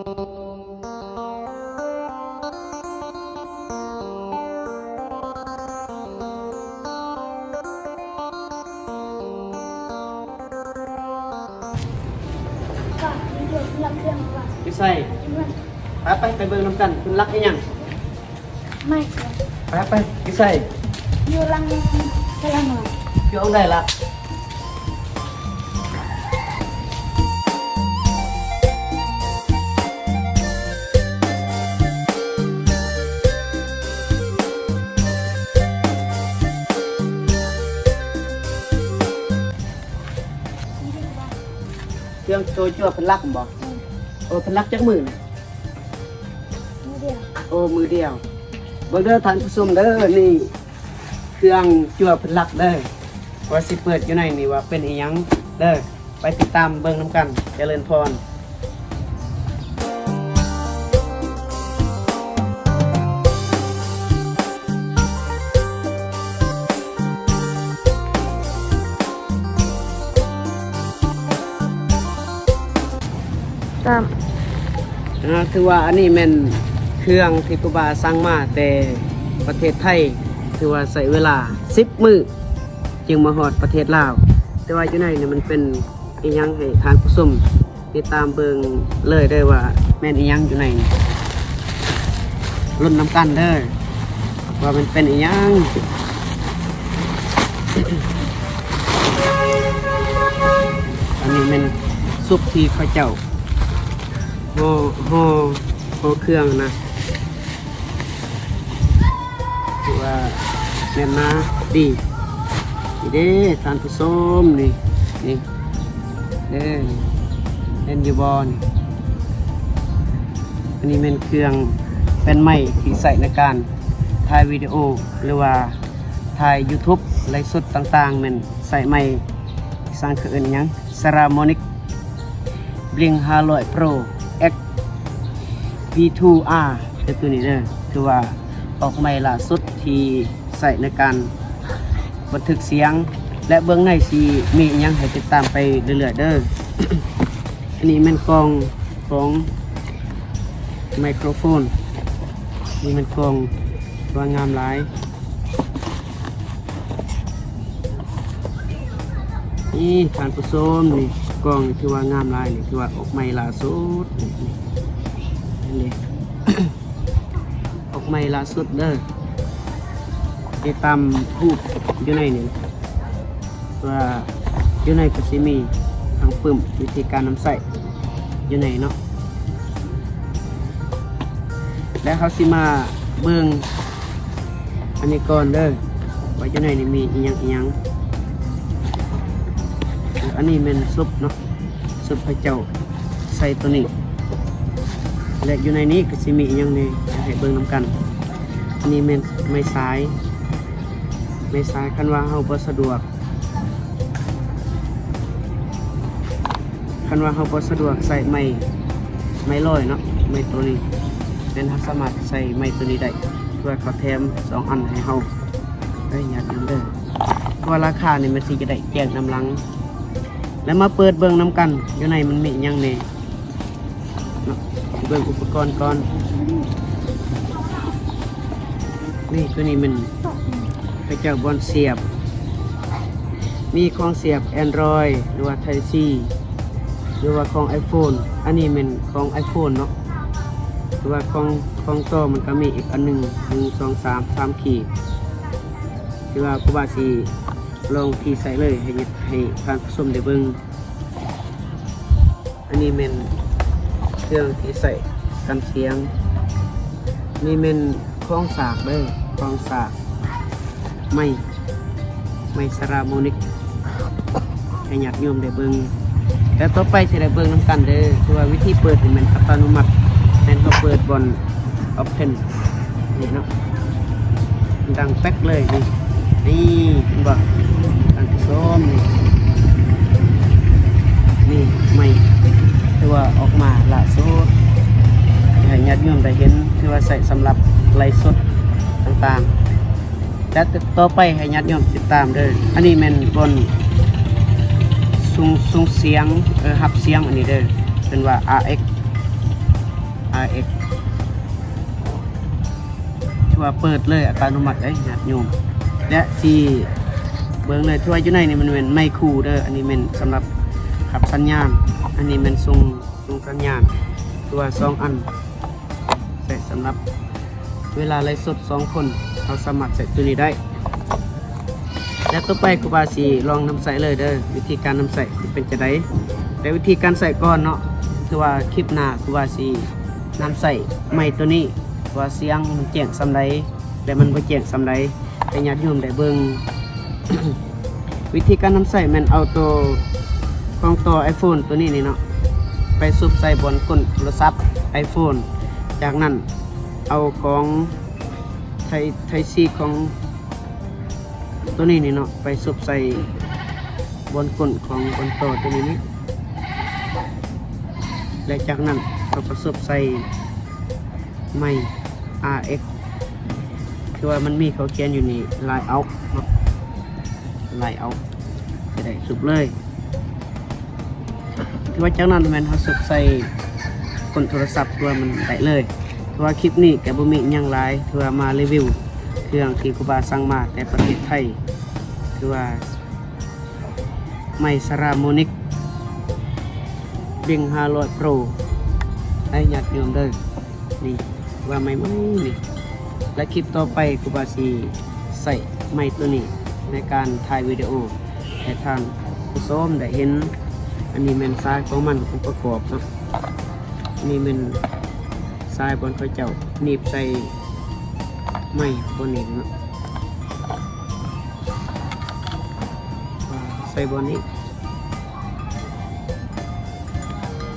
ຢູ່ໃສ? ຢູ່ເຮືອນ. ໄປ ໄປ ໄປເບິ່ງນຳກັນ ເພິ່ນລັກອີ່ຫຍັງ? ໄມ້. ໄປ ໄປ ຢູ່ໃສ? ຢູ່ຫຼັງ ກຳລັງ ຢູ່ອັນໃດລະ? ເຄື່ອງໂຕຈົວເພິ່ນລັກແມ່ນບໍ່? ເອີ ເພິ່ນລັກຈັກມື້ນະ? ມື້ດຽວ. ໂອ້ ມື້ດຽວ. ເບິ່ງເດີທ່ານຜູ້ຊົມເດີ ນີ້ເຄື່ອງຈົວເພິ່ນລັກເດີ ວ່າຊິເປີດຢູ່ໃນນີ້ວ່າເປັນອີ່ຫຍັງເດີ. ໄປຕິດຕາມເບິ່ງນຳກັນ. ຈະເລີນພອນ. ຕາມ ອ່າ ຖືວ່າອັນນີ້ແມ່ນເຄື່ອງທີ່ຄູບາສັ່ງມາແຕ່ປະເທດໄທ, ຖືວ່າໃຊ້ເວລາສິບມື້ຈຶ່ງມາຮອດປະເທດລາວ. ແຕ່ວ່າຢູ່ໃນນີ້ມັນເປັນອີ່ຫຍັງ ໃຫ້ທ່ານຜູ້ຊົມ ຕິດຕາມເບິ່ງເລີຍເດີວ່າແມ່ນອີ່ຫຍັງຢູ່ໃນນີ້. ລຸ້ນນຳກັນເດີວ່າມັນເປັນອີ່ຫຍັງ. ອັນນີ້ແມ່ນຊຸບທີ່ເຂົາເຈົ້າຫໍ່ ຫໍ່ ຫໍ່ເຄື່ອງນະ. ຖືວ່າແໜ້ນໜາດີ. ນີ້ເດ້ທ່ານຜູ້ຊົມ ນີ້ ນີ້ເດ້ ເຫັນຢູ່ບໍ່ນີ້? ອັນນີ້ແມ່ນເຄື່ອງ ແປ້ນໄມ້ທີ່ໃຊ້ໃນການຖ່າຍວິດີໂອ ຫຼືວ່າຖ່າຍຢູທູບ ໄລຟ໌ສົດຕ່າງໆ ແມ່ນໃຊ້ໄມ້ສັງ ເຂົາເອີ້ນຫຍັງ? ເຊຣາມິກ ບລິງຫ້າຮ້ອຍໂປຣ ເອັກ ວີທູອາ ຄືໂຕນີ້ເດີ ຖືວ່າອອກໃໝ່ລ່າສຸດທີ່ໃຊ້ໃນການບັນທຶກສຽງ ແລະ ເບິ່ງໃນຊິມີອີ່ຫຍັງໃຫ້ຕິດຕາມໄປເລື້ອຍໆເດີ. ອັນນີ້ແມ່ນກ່ອງຂອງໄມໂຄຣໂຟນ. ນີ້ແມ່ນກ່ອງ ວ່າງາມຫຼາຍ. ນີ້ທ່ານຜູ້ຊົມ ນີ້ ກ່ອງນີ້ຖືວ່າງາມຫຼາຍ ນີ້ຖືວ່າອອກໃໝ່ລ່າສຸດ ນີ້ ນີ້ ເຫັນເດ້ ອອກໃໝ່ລ່າສຸດເດີ. ຕິດຕາມຮູບຢູ່ໃນນີ້ ວ່າຢູ່ໃນກໍຊິມີທັງປຶ້ມ ວິທີການນຳໃຊ້ຢູ່ໃນເນາະ. ແລ້ວເຮົາຊິມາເບິ່ງ ອັນນີ້ກ່ອນເດີ ວ່າຢູ່ໃນນີ້ມີອີ່ຫຍັງອີ່ຫຍັງ. ອັນນີ້ແມ່ນສົບເນາະ ສົບພະເຈົ້າໃສ່ໂຕນີ້ ແລະ ຢູ່ໃນນີ້ກໍຊິມີອີ່ຫຍັງແດ່ ໃຫ້ເບິ່ງນຳກັນ. ອັນນີ້ແມ່ນໄມ້ສາຍ ໄມ້ສາຍ ຄັນວ່າເຮົາບໍ່ສະດວກ ຄັນວ່າເຮົາບໍ່ສະດວກໃຊ້ໄມ້ ໄມ້ລອຍເນາະ ໄມ້ໂຕນີ້ ແມ່ນເຮົາສາມາດໃຊ້ໄມ້ໂຕນີ້ໄດ້ ເພື່ອເຂົາແຖມສອງອັນໃຫ້ເຮົາເດີ ຍາດນຳເດີ. ເພາະວ່າລາຄານີ້ມັນຊິຈະໄດ້ແຈ້ງນຳຫຼັງ. ແລ້ວມາເປີດເບິ່ງນຳກັນ ຢູ່ໃນມັນມີຫຍັງແດ່ເນາະ. ເບິ່ງອຸປະກອນກ່ອນ. ນີ້ ໂຕນີ້ແມ່ນ ເຂົາເຈົ້າບ່ອນສຽບ ມີຂອງສຽບແອນດຣອຍ ຫຼືວ່າໄທຊີ ຫຼືວ່າຂອງໄອໂຟນ. ອັນນີ້ແມ່ນຂອງໄອໂຟນເນາະ ຫຼືວ່າຂອງ ຂອງຕໍ່ມັນກໍມີອີກອັນໜຶ່ງ ໜຶ່ງ ສອງ ສາມ ສາມຂີດ. ຄືວ່າຄູບາຊິລອງທີ່ໃສ່ເລີຍ ໃຫ້ ໃຫ້ທ່ານຜູ້ຊົມໄດ້ເບິ່ງ. ອັນນີ້ແມ່ນເຄື່ອງທີ່ໃຊ້ກັນສຽງ. ນີ້ແມ່ນຂອງສາກເດີ ຂອງສາກ ໄມ້ ໄມ້ເຊຣາມິກ ໃຫ້ຍາດໂຍມໄດ້ເບິ່ງ. ແລ້ວຕໍ່ໄປຊິໄດ້ເບິ່ງນຳກັນເດີ ຄືວ່າວິທີເປີດນີ້ແມ່ນອັດຕະໂນມັດ ແມ່ນເຮົາເປີດບ່ອນ Open ນີ້ເນາະ ມັນດັງແປັກເລີຍ. ນີ້ ນີ້ ເຫັນບໍ່ທ່ານຜູ້ຊົມ ນີ້ ນີ້ໄມ້ ຖືວ່າອອກມາລ່າສຸດ ໃຫ້ຍາດໂຍມໄດ້ເຫັນ ຖືວ່າໃຊ້ສຳລັບໄລຟ໌ສົດຕ່າງໆ. ແລະ ຕໍ່ໄປໃຫ້ຍາດໂຍມຕິດຕາມເດີ. ອັນນີ້ແມ່ນບ່ອນສົ່ງ ສົ່ງສຽງ ເອີ ຮັບສຽງ ອັນນີ້ເດີ ເອີ້ນວ່າ ອາເອັກ. ອາເອັກ ຖືວ່າເປີດເລີຍອັດຕະໂນມັດເດ້ຍາດໂຍມ ແລະ ຊິເບິ່ງເລີຍ ຖືວ່າຢູ່ໃນນີ້ມັນແມ່ນໄມຄູເດີ ອັນນີ້ແມ່ນສຳລັບຮັບສັນຍານ ອັນນີ້ແມ່ນສົ່ງ ສົ່ງສັນຍານ ຄືວ່າສອງອັນ ໃຊ້ສຳລັບເວລາໄລຟ໌ສົດສອງຄົນ ເຮົາສາມາດໃຊ້ໂຕນີ້ໄດ້. ແລະ ຕໍ່ໄປຄູບາຊິລອງນຳໃຊ້ເລີຍເດີ ວິທີການນຳໃຊ້ຊິເປັນຈັ່ງໃດ ແຕ່ວິທີການໃຊ້ກ່ອນເນາະ ຄືວ່າຄລິບໜ້າຄູບາຊິນຳໃຊ້ໄມໂຕນີ້ ວ່າສຽງມັນແຈ້ງສ່ຳໃດ ແລະ ມັນບໍ່ແຈ້ງສ່ຳໃດ ໃຫ້ຍາດໂຍມໄດ້ເບິ່ງ. ວິທີການນຳໃຊ້ແມ່ນເອົາໂຕຂອງຕໍ່ໄອໂຟນໂຕນີ້ນີ້ເນາະ ໄປສຸບໃສ່ບ່ອນກົ້ນໂທລະສັບໄອໂຟນ ຈາກນັ້ນເອົາຂອງໄທ ໄທຊີຂອງໂຕນີ້ນີ້ເນາະ ໄປສຸບໃສ່ບ່ອນກົ້ນຂອງບ່ອນຕໍ່ໂຕນີ້ນີ້ ແລະ ຈາກນັ້ນເຮົາກໍສຸບໃສ່ໄມ ອາເອັກ ຄືວ່າມັນມີເຂົາຂຽນຢູ່ນີ້ ລາຍເອົາເນາະ ລາຍເອົາ ຈະໄດ້ສຸບເລີຍ ຄືວ່າຈາກນັ້ນແມ່ນເຮົາສຸບໃສ່ກົ້ນໂທລະສັບ ຄືວ່າມັນໄດ້ເລີຍ. ຄືວ່າຄລິບນີ້ກໍບໍ່ມີຫຍັງຫຼາຍ ຄືວ່າມາຣີວິວເຄື່ອງທີ່ຄູບາສັ່ງມາແຕ່ປະເທດໄທ ຄືວ່າໄມສະຣາໂມນິກ ເບັງຫ້າຮ້ອຍໂປຣ ໃຫ້ຍາດໂຍມເດີ. ນີ້ວ່າໃໝ່ໆນີ້ ແລະ ຄລິບຕໍ່ໄປຄູບາຊິໃຊ້ໄມໂຕນີ້ໃນການຖ່າຍວິດີໂອໃຫ້ທ່ານຜູ້ຊົມໄດ້ເຫັນ. ອັນນີ້ແມ່ນສາຍຂອງມັນ ອົງປະກອບເນາະ ອັນນີ້ແມ່ນສາຍບ່ອນເຂົາເຈົ້າໜີບໃສ່ໄມໂຕນີ້ເນາະ ໃສ່ບ່ອນນີ້.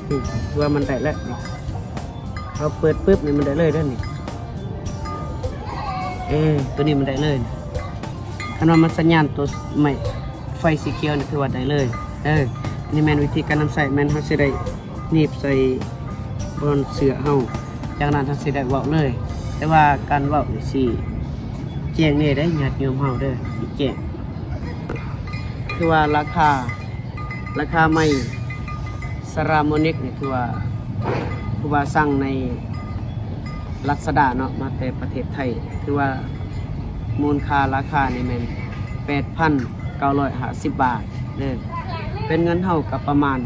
ນີ້ ຄືວ່າມັນໄດ້ແລ້ວນີ້ ເຮົາເປີດປຶບນີ້ມັນໄດ້ເລີຍເດີນີ້ ເອີ ໂຕນີ້ມັນໄດ້ເລີຍ. ຄັນວ່າມັນສັນຍານໂຕໄມ ໄຟສີຂຽວນີ້ ຖືວ່າໄດ້ເລີຍເດີ. ນີ້ແມ່ນວິທີການນຳໃຊ້ ແມ່ນເຮົາຊິໄດ້ໜີບໃສ່ບ່ອນເສື້ອເຮົາ ຈາກນັ້ນເຮົາຊິໄດ້ເວົ້າເລີຍ. ແຕ່ວ່າການເວົ້ານີ້ຊິແຈ້ງແດ່ເດີຍາດໂຍມເຮົາເດີ ຊິແຈ້ງ ຄືວ່າລາຄາ ລາຄາໄມສະຣາໂມນິກນີ້ ຄືວ່າ ຄືວ່າສັ່ງໃນລາຊາດາເນາະ ມາແຕ່ປະເທດໄທ ຄືວ່າມູນຄ່າລາຄານີ້ແມ່ນແປດພັນເກົ້າຮ້ອຍຫ້າສິບບາດເດີ ເປັນເງິນເຮົາກໍປະມານ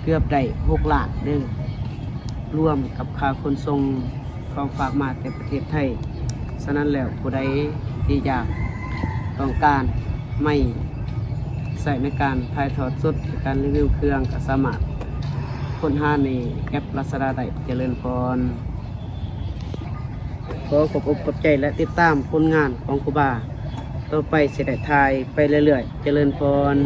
ເກືອບໄດ້ຫົກລ້ານເດີ ລວມກັບຄ່າຂົນສົ່ງ ຂອງຝາກມາແຕ່ປະເທດໄທ. ສະນັ້ນແລ້ວ ຜູ້ໃດທີ່ຢາກຕ້ອງການໄມໃຊ້ໃນການຖ່າຍທອດສົດ ໃນການຣີວິວເຄື່ອງ ກໍສາມາດຄົ້ນຫາໃນແອັບລາຊາດາໄດ້. ຈະເລີນພອນ. ຂໍຂອບອົກຂອບໃຈ ແລະ ຕິດຕາມຜົນງານຂອງຄູບາ ຕໍ່ໄປຊິໄດ້ຖ່າຍໄປເລື້ອຍໆ. ຈະເລີນພອນ.